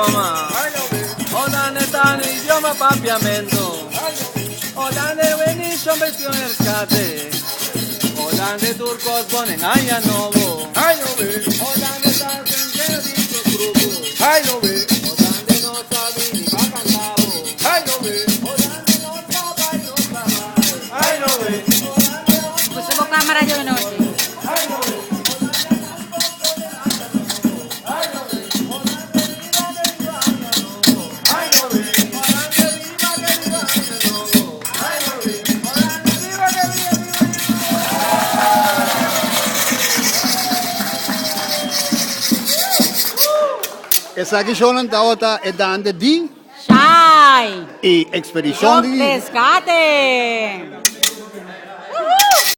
idioma. Holanda ta na idioma papiamento. Holanda bendición versión rescate. Holanda turcos ponen aña nobo. Holanda ta sentero dicho grupo. Holanda no sabe ni pa cantabo. Holanda no sabe no sabe. Puso cámara yo noche. Esaki shownan tabata e dande di Shai! e ekspedishon di Rescate!